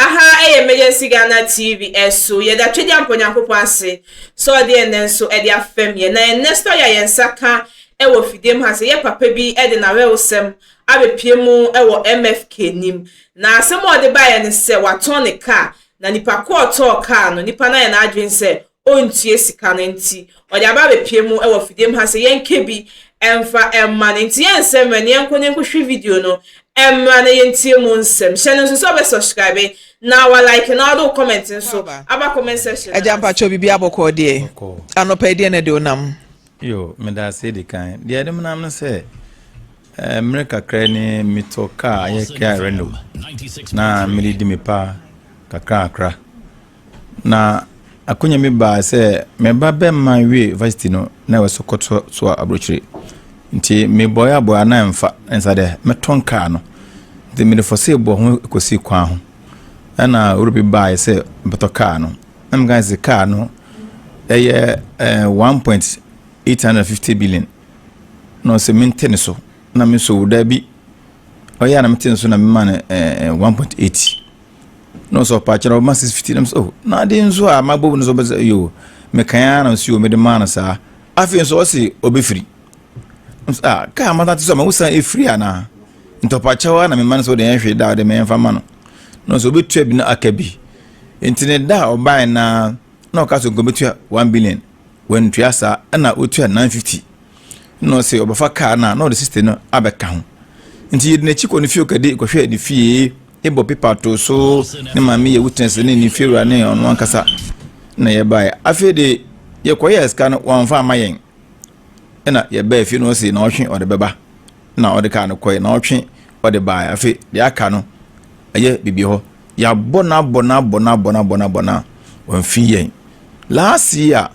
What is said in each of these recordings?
Aha ɛyɛ Emergency Ghana TV ɛso. Yɛda Twedeampɔ Nyankopɔn ase sɛ ɔde ɛnnɛ nso ɛde afɛm yɛn. Na ɛnnɛ story a yɛn nsa ka ɛwɔ fidie mu ha sɛ yɛ papa bi ɛde n'awerɛhosɛm abɛpie mu ɛwɔ MFK nim. Na asɛm a ɔde baeɛ ne sɛ watɔn ne car, na nipa ko a ɔtɔɔ car no, nipa no ayɛ n'adwene sɛ ɔntua sika no, nti ɔde aba abɛpie mu ɛwɔ fidie mu ha sɛ yɛnka bi ɛmfa ɛmma no. Nti yɛn nsɛm mmerɛ ne yɛnkɔ ne yɛnkɔhwɛ video no ɛmmra na yɛntie mu nsɛm. Hyɛ no nso sɛ ɔbɛ subscribe na wa like na ɔde wo comment nso aba comment section. Agya, mpakyɛw, biribi abɔkɔɔ deɛ? Anɔpa yi deɛ na de wonam? Yo, meda ase. Di kan deɛ ɛde menam no sɛ mmerɛ kakra ne metɔ kaa ayɛ Kia Reno na mede di me pa kakra kakra, na akonya mi baa sɛ meba bɛma wie varsity no na ɛwɔ so kɔto so aburokyire, nti mebɔeɛ abɔeɛ na ɛmfa nsa dɛ mɛtɔn kaa no, nti mede fɔ bɔ ho kɔsi kwan ho, ɛna wura bi baeɛ sɛ mbɛtɔ kaa no, na meka sɛ kaa no ɛyɛ 1.850 billion, na ɔsɛ mente ne so, na me nso da bi ɔyɛ a na mete ne so na mema no 1.8, na ɔsɛ ɔpa kyerɛ ɔma 650, na mesɛ, oh, na ade nso a mabɔ no so ɔbɛsɛ yo mekan ara, na nso yo mede maa no saa. Afei nso ɔse ɔbɛfiri ah kaa mata te so a ma wosan ɛfiri anaa? Nti ɔpa kyɛw a na mema no sɛ wode yɛn hwee da wode mɛmfa ma no, na ɔsɛ ɔbɛtua bi no aka bi, nti ne da a ɔbae na na ɔka sɛ nka ɔbɛtua 1 billion, wantua saa, ɛna ɔtua 950, na ɔsɛ ɔbɛfa kaa no a na ɔde 60 no abɛka ho. Nti yɛde n'akyi kɔ ne fie kɔde kɔhwɛ ne fie, ebɔ pepa to so, ne maame yɛ witness ne ne fie wura ne ɔno ankasa na yɛbaeɛ. Afei de yɛkɔyɛɛ sika no, wɔamfa ama yɛn, ɛna yɛbaa fie no, ɔsɛ na ɔtwe ɔde bɛba, na ɔde kaa no kɔɛ na ɔtwe ɔde baeɛ. Afei deɛ aka no ɛyɛ bibi hɔ, yɛabɔ no abɔ no abɔ no abɔ no abɔ no abɔ no a wɔmfi yɛn. Last year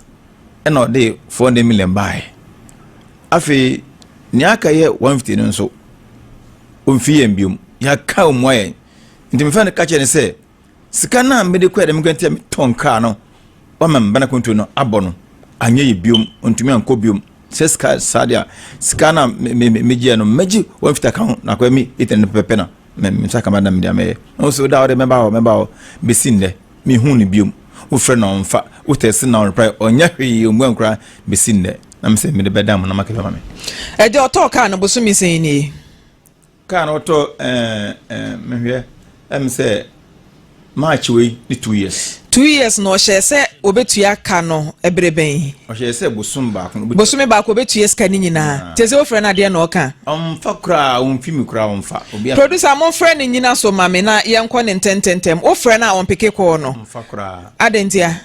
ɛna ɔde 400 million baeɛ. Afei nea aka yɛ 150 no nso ɔmfi yɛn biom, yɛaka ɔmua yɛn. Nti mefa no ka kyerɛ ne sɛ sika no a mede kɔɛ dɛ mekɔ nti a metɔn kaa no wama mbana konto no abɔ no anyɛ yɛ biom, ɔntumi ankɔ biom sɛ sika saa deɛ a sika no a megyeɛ no mɛgye 150 aka ho na akɔyɛ me 800 pɛpɛ na me nsa kama na mede amɛyɛ na wo sɛ woda wode mɛba hɔ, mɛba hɔ. Bɛsi nnɛ mehu no biom. Wofrɛ na ɔmfa, wotɛse na ɔreply, ɔnyɛ hwee, ɔmmua nkora bɛsi nnɛ, na mesɛ mede bɛda mo na makɛbɛ ma me. Ɛgya, ɔtɔɔ kaa no bosome sɛn nie? Kaa no ɔtɔ ɛɛ ɛɛ mehwɛ ɛm sɛ March wei ne 2 years. 2 years na ɔhyɛ sɛ obetua ka no ɛbere bɛn? Ɔhyɛ sɛ bosom baako no. Bosome baako obetua sika no nyinaa. Te sɛ wofrɛ no adeɛ na ɔka? Ɔmfa koraa, ɔmfi mi koraa, ɔmfa obi. Producer, momfrɛ no nyina so ma me na yɛnkɔ ne ntɛntɛntɛm. Wofrɛ no a ɔmpeke kɔɔ no? Ɔmfa koraa. Adentia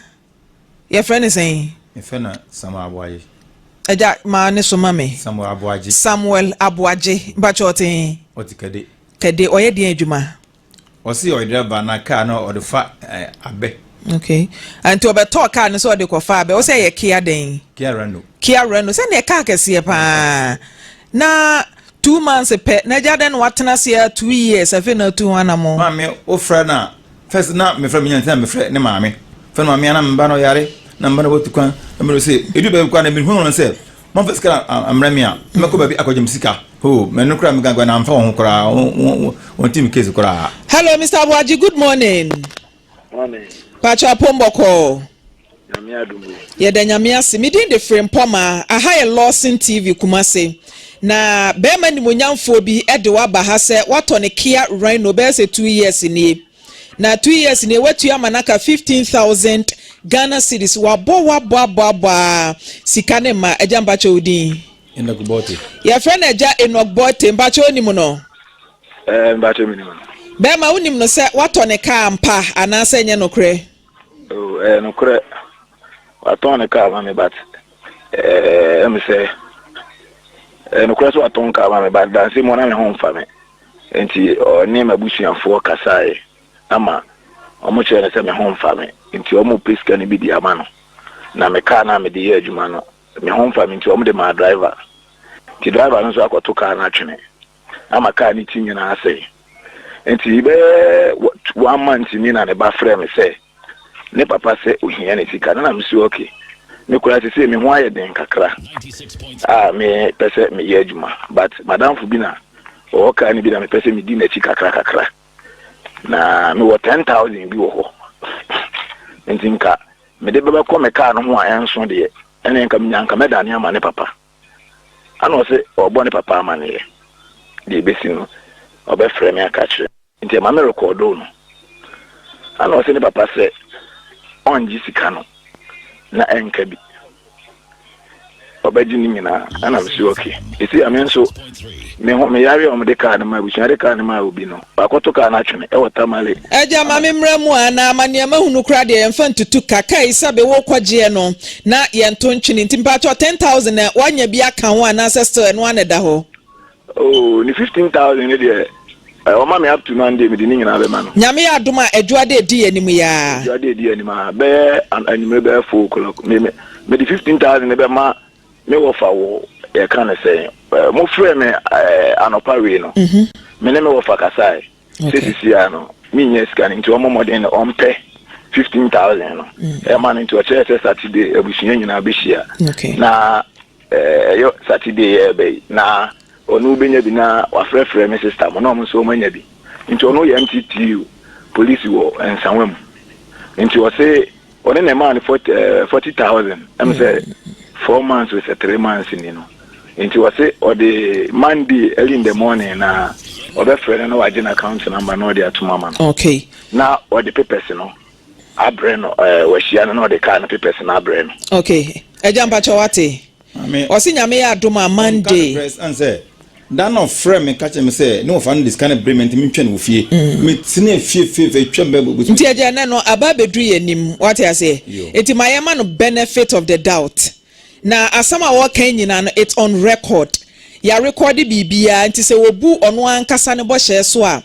yɛfrɛ no sɛn? Mefrɛ no Samuel Aboagye. Agya, maa ne so ma me. Samuel Aboagye. Samuel Aboagye. Mpakyɛ, ɔte? Ɔte Kade. Kade. Ɔyɛ deɛn adwuma? Ɔsi ɔyɛ driver na kaa no ɔde fa abɛ. Okay, nti ɔbɛtɔɔ kaa no sɛ ɔde kɔfa abɛ. Ɔsɛ ɛyɛ Kia den? Kia Reno. Kia Reno, sɛdeɛ kaa kɛseɛ paa na 2 months pɛ na agya dɛn na watena ase 2 years, afei na atu ho anamɔ? Maame, wofrɛ no a, first na mefrɛ me nyanti na mefrɛ ne maame fɛ no, maame ana mba no ɔyare na mba no wɔtu kwan na mene sɛ ɛdu baabi kwan na mehu no sɛ mamfa sika amrɛ me a mɛkɔ baabi akɔgye me sika ho mɛno koraa meka na amfa wɔn ho koraa, wɔn ti me case koraa. Hello, Mr Aboagye, good morning. Morning. Patro, apɔmbɔkɔɔ? Nyame adom o. Yɛda Nyame ase. Medin de firi mpɔma aha yɛ Lawson TV Kumase, na bɛrima nimonyamfoɔ bi de waba ha sɛ watɔ ne Kia Rhino bɛyɛ sɛ 2 years nie, na 2 years nie watua ama naka 15,000 Ghana cedis. Wabɔ wabɔ abɔ abɔ a sika ne ma. Agya, mpakyɛ, wo din? Enoch Bote. Yɛfrɛ no agya Enoch Bote. Mpakyɛ, onim no? Ɛɛ, mpakyɛ, mi nim no. Bɛrima, wonim no sɛ watɔ ne kaa mpa anaasɛ nyɛ nokorɛ? O, ɛɛ, nokorɛ, watɔn ne kaa ma mi, but ɛmi sɛ ɛɛ nokorɛ sɛ watɔn kaa ma mi, but dansi mu na mi ho nfa mi, nti ɔne m'abusuafoɔ kasaeɛ ama ɔmo kyerɛ no sɛ me ho nfa mi, nti ɔmo pɛ sika no bi di ama no, na me kaa na mede yɛ adwuma no me ho nfa mi, nti ɔmo de maa driver, nti driver no nso akɔto kaa no atwene ama kaa ne ti nyinaa asɛe. Nti bɛyɛ one month ni na ne ba frɛ me sɛ ne papa sɛ ohia ne sika no, na mesi okay, me kura sese me ho ayɛ den kakra a me pɛ sɛ meyɛ adwuma, but madamfo bi na ɔwɔ kaa no bi na mepɛ sɛ medi n'akyi kakra kakra. Na mewɔ 10,000 bi wɔ hɔ. Nti nka mede bɛbɛkɔ me kaa no ho a ɛnso deɛ, ɛne nka menya nka mɛdane ama ne papa. Ana ɔse ɔbɔ ne papa amaneɛ. Deɛ ɛbɛsi no, ɔbɛfrɛ me aka kyerɛ. Nti ɛma me rekɔɔdoo no. Ana ɔse ne papa sɛ ɔngye sika no na ɛnka bi. Ɔbɛgye ne nyinaa. Ana mese okay. Ɛsi a me nso me ho me yare a wɔde kaa no ma abusua de kaa no ma obi no, wakɔto kaa no atwene ɛwɔ Tamale. Agya ma me mmra mu a na ama nea mahunu koraa deɛ yɛmfa ntutu ka. Kai sɛbe worekɔgyeɛ no na yɛnto ntwene nti mpakyɛw 10,000 na woanya bi aka ho anaasɛ still ɛno ara na ɛda hɔ? Oh, ne 15,000 no deɛ, ɔma me up to Monday, mede ne nyinaa bɛma no. Nyame yɛ adom a, Adwuada ɛdi yɛn anim yi ara. Adwuada ɛdi yɛn anim ara, bɛyɛ anwummere bɛyɛ 4 o'clock. Me, me, mede 15,000 no bɛma me wɔfa wɔ, yɛka no sɛn, mofrɛ me anɔpa wei no, me ne me wɔfa kasae, sɛ sisi a no, mennya sika no, nti ɔmmɔ mmɔden no, ɔmpɛ 15,000 no, ɛma no, nti ɔkyerɛ sɛ Saturday abusua nyinaa bɛhyia. Na Ɛyɛ Saturday yɛ ɛbɛ yi na ɔno bɛnya bi na wafrɛfrɛ me sister mo na ɔmo nso ɔmo anya bi nti ɔno yɛ MTTU polisi wɔ Nsawa mu nti ɔse ɔne na ɛmaa no 40,000 ɛm sɛ 4 months or 3 months ni no. Nti ɔse ɔde Monday early in the morning na ɔbɛfrɛ no na wagye n'account number na ɔde atom ama no na ɔde papers no abrɛ no, wahyia no na ɔde car no papers no abrɛ no. Okay, agya, mpakyɛ wate. Ɔse Nyame yɛ adom a, Monday. Sɛ da na ɔfrɛ me ka kyerɛ me sɛ ne wɔfa no de sika no brɛ me nti mentwɛn wɔ fie. Metena fie fie fie twɛn bɛ bɔ. Nti agya, ɛnɛ no aba abɛduru yɛ anim, wate aseɛ? Nti ma yɛma no benefit of the doubt. Na asɛm a wɔka nyinaa no, it's on record. Yɛarekɔde biribiara, nti sɛ wɔbu ɔno ankasa ne bɔhyɛ so a,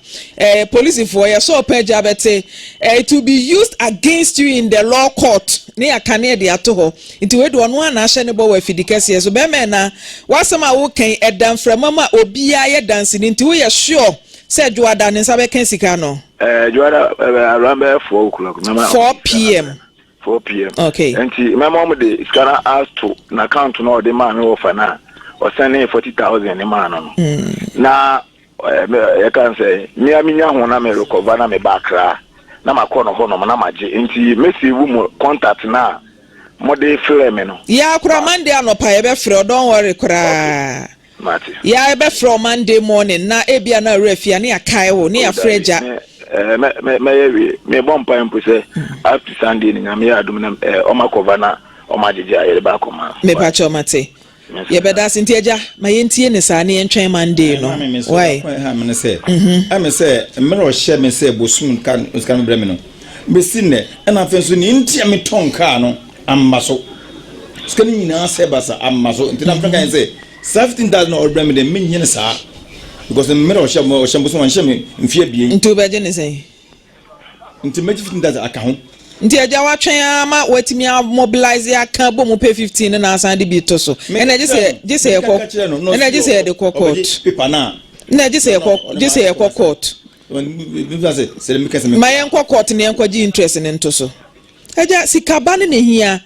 polisifoɔ yɛsɛ ɔpɛ agya bɛte, it will be used against you in the law court ne yɛaka ne yɛde ato hɔ. Nti wei de, ɔno ana ahyɛ ne bɔ wɔ afidi kɛseɛ so. Bɛrima, ɛna wasɛm a wokan ɛda mframa mu a obiara yɛ danseni, nti woyɛ sure sɛ Dwoada ne nsa bɛka sika no? Dwoada around bɛyɛ 4 o'clock. 4 p.m. 4 p.m. Okay. Nti mɛma ɔmo de sika no ato n'account na ɔde maa me wɔfa no a ɔsɛne 40,000 ne maa no. Na yɛka sɛ mmea menya ho na me recover na me ba Akra na makɔ no hɔnom na magye, nti mɛsave mu contact na mode frɛ me no. Yɛ akora, Monday anɔpa yɛbɛfrɛ wo, don't worry koraa. Mate. Yɛ yɛbɛfrɛ wo Monday morning na ebia na awura fie a ne yɛakae wo ne yɛafrɛ agya. Mɛyɛ wie, mebɔ mpae mpo sɛ up to Sunday no, Nyame yɛ adom na ɔma cover na ɔma agyegye a yɛde ba akɔma. Mepakyɛ, ɔmate, yɛbɛda ase. Nti agya, ma yɛntie ne saa ne yɛntwɛn Monday no. Why? Ha me ne sɛ ɛme sɛ mmerɛ ɔhyɛ me sɛ bosom ka sika no brɛ me no bɛsi nnɛ, ɛna afei nso ne nti a metɔn kaa no amma so, sika no nyinaa sɛ basa amma so. Nti na mfrɛ kan sɛ saa 15,000 na ɔrebrɛ me deɛ, menyɛ no saa because mmerɛ ɔhyɛ bosom ɔnhyɛ me mfeɛ 2. Nti wobɛgye ne sɛn? Nti mɛgye 15,000 aka ho. Nti agya, watwɛn ama watumi amobilize aka bɔ mu pɛ 15 no na asan de bi to so. Ɛna gye sɛ yɛkɔ, ɛna gye sɛ yɛde kɔ court. Paper na. Na gye sɛ yɛkɔ, gye sɛ yɛkɔ court. Ma yɛnkɔ court na yɛnkɔ gye interest ne nto so. Agya, sikaba no na hia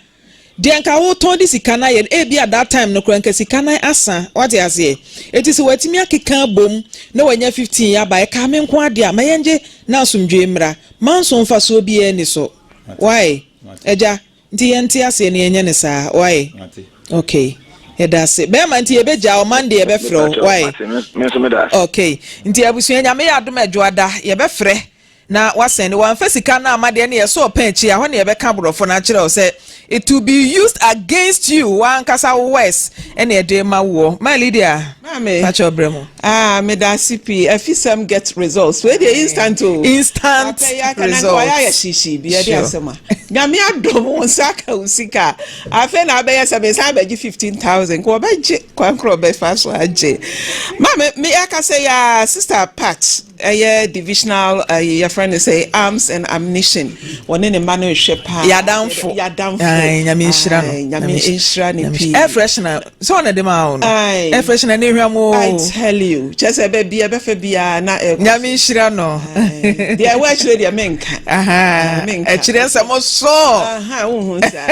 deɛ nka wotɔn de sika no ayɛ no, ebi at that time no koraa nka sika no asa, wate aseɛ? Eti sɛ watumi akeka abom na wanya 15 yɛ aba, ɛka me nko adeɛ a, ma yɛngye na asomdwe mmra manso mfasoɔ biara ni so. Why, agya? Nti yɛnte aseɛ ne yɛnyɛ ne saa. Why? Okay, yɛda ase, bɛrima. Nti yɛbɛgya wo, Monday yɛbɛfrɛ wo. Why? Okay, nti abusua, Nyame yɛ adom, Adwoada yɛbɛfrɛ na wasɛn ne wamfa sika no ama deɛ ne yɛsɛ ɔpɛn akyi a, hɔ ne yɛbɛka aborɔfo no akyerɛ wo sɛ it will be used against you wankasa wo words ɛne ɛde ma woɔ. Ma Lydia. Maame. Pakyɛ, ɔbrɛ mu. Ah, meda ase pii. Afisɛm get results. Wei deɛ, instant o. Instant results. Wayɛ ayɛ hyehye bi ɛde asɛm a. Nyame adom, wo nsa aka wo sika. Afei na abɛyɛ sɛ mesan bɛgye 15,000. Nka wɔbɛgye kwan korɔ bɛfa so agye. Maame, me aka sɛ ya sister Pat, ɛyɛ divisional yɛfrɛ no sɛ arms and ammunition, wɔne ne mma no rehwɛ paa. Yadamfo. Yadamfo. Nyame nhyira no. Nyame nhyira ne pii. Air freshener sɛ ɔna de ma wo no, air freshener ne hwam o. I tell you, kyɛ sɛ baabi ɛbɛfɛ biara na ɛkɔ. Nyame nhyira no. Deɛ ɛwɔ akyire deɛ, menka. Akyire nsɛm so. Wohu saa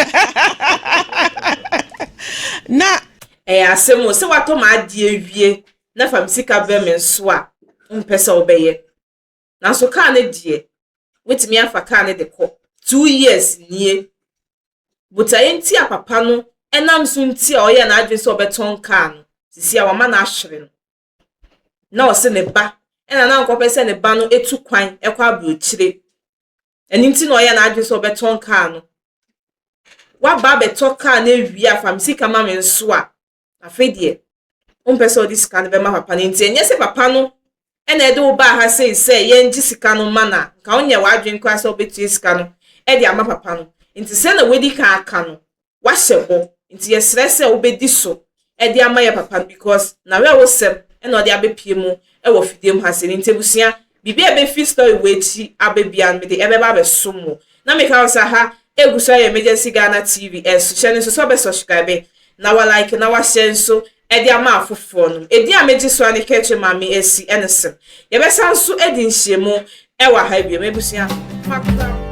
na Ɛyɛ asɛm o, sɛ watɔ ma adeɛ wie na fam sika brɛ me nso a, wompɛ sɛ wobɛyɛ. Nanso kaa no deɛ, wotumi afa kaa no de kɔ. 2 years nie. Botaeɛ nti a papa no nam so nti a ɔyɛɛ n'adwene sɛ ɔbɛtɔn kaa no, sisi a wama no ahwere no. Na ɔse ne ba, ɛna na nkɔpɛ sɛ ne ba no tu kwan kɔ aburokyire. Ɛno nti na ɔyɛɛ n'adwene sɛ ɔbɛtɔn kaa no. Waba abɛtɔ kaa no awie a, fa me sika ma me nso a, afei deɛ, wompɛ sɛ ɔde sika no bɛma papa no. Nti ɛnyɛ sɛ papa no na ɛde wo baa ha sei sɛ yɛngye sika no mma no a, nka wonyɛ w'adwene koraa sɛ wobɛtua sika no de ama papa no. Nti sɛnea wadi kan aka no, wahyɛ bɔ. Nti yɛsrɛ sɛ wobɛdi so de ama yɛ papa no because n'awerɛhosɛm na ɔde abɛpie mu wɔ fidie mu ha sei. Nti abusua, biribi a ɛbɛfi story wei akyi aba biara no, mede ɛbɛba abɛsom mo. Na meka wo sɛ ha egu so ayɛ Emergency Ghana TV ɛso. Hyɛ no nso sɛ wobɛ subscribe na wa like na wa share nso ɛde ama afoforɔ nom. Edin a megye so ara ne Kɛkyɛ Maame Asi ɛne sem. Yɛbɛsan nso adi nhyiamu ɛwɔ ha bio. M'abusua, makra mo.